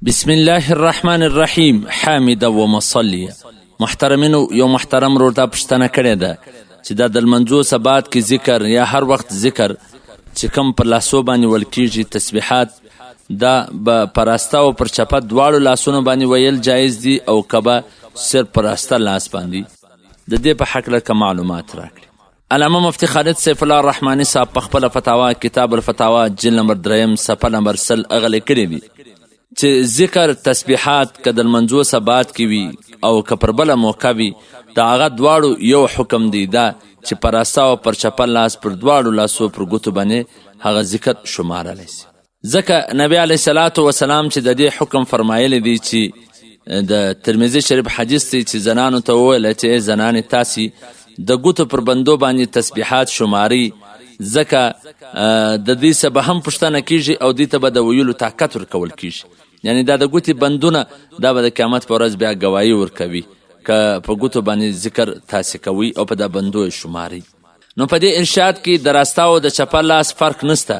بسم الله الرحمن الرحیم حامدا ومصلیا. محترمینو، یو محترم ورور دا پوښتنه کړې ده چې دا د لمنځو سبات کې ذکر یا هر وخت ذکر چې کوم پر لاسو باندې ویل کیږي تسبیحات، دا به پر راسته او پر چپه دواړو لاسونو باندې ویل جایز دي او که به صرف پر راسته لاس باندې؟ د دې په هکله که معلومات راکړي. علامه مفتي خالد سیف الله رحماني صاحب په خپله فتاوا، کتاب الفتاوا، جلد نمبر دریم، صفحه نمبر 100، هغه لیکلي دي چې ذکر تسبیحات که د لمنځو سبات کې وي او که پر بله موقع وي، د هغه دواړو یو حکم دی، دا چې پر راسته او پر چپه لاس پر دواړو لاسو پر ګوتو باندې هغه ذکر شمارلی سي، ځکه نبی علیه الصلاة وسلام چې د دې حکم فرمایلی دی چې د ترمذي شریف حدیث دی چې زنانو ته وویل چې ای زنانې، تاسې د ګوتو پر بندو باندې تسبیحات شماري، ځکه د دې څخه به هم پوښتنه کیږي او دې ته به د ویلو طاقت ورکول کیږي. یعنی دا د ګوتې بندونه دا به د قیامت په ورځ بیا ګواهي ورکوي که په ګوتو باندې ذکر تاسې کوئ او په دا بندو یې شماري. نو په دې ارشاد کې د راسته او د چپه لاس فرق نشته،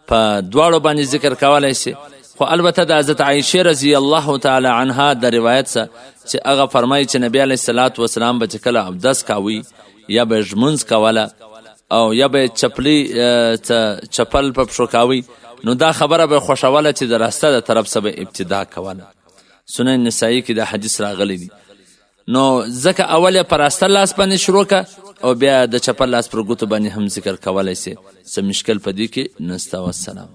په دواړو باندې ذکر کولای شي. خو البته د حضرت عایشه رضی الله تعالی عنها د روایت څخه چې هغه فرمایي چې نبی علیه الصلاة والسلام به چې کله اودس کاوي یا به ږمونځ کوله او یا به چپلی چپل په پښو کاوي، نو دا خبره به خوښوله چې د راسته د طرف څخه به ابتدا کوله. سنن نسائی کې دا حدیث راغلی دی. نو ځکه اول یې په راسته لاس باندې شروع که او بیا د چپه لاس پر ګوتو باندې هم ذکر کولی سي، څه مشکل په دې کې نسته. والسلام.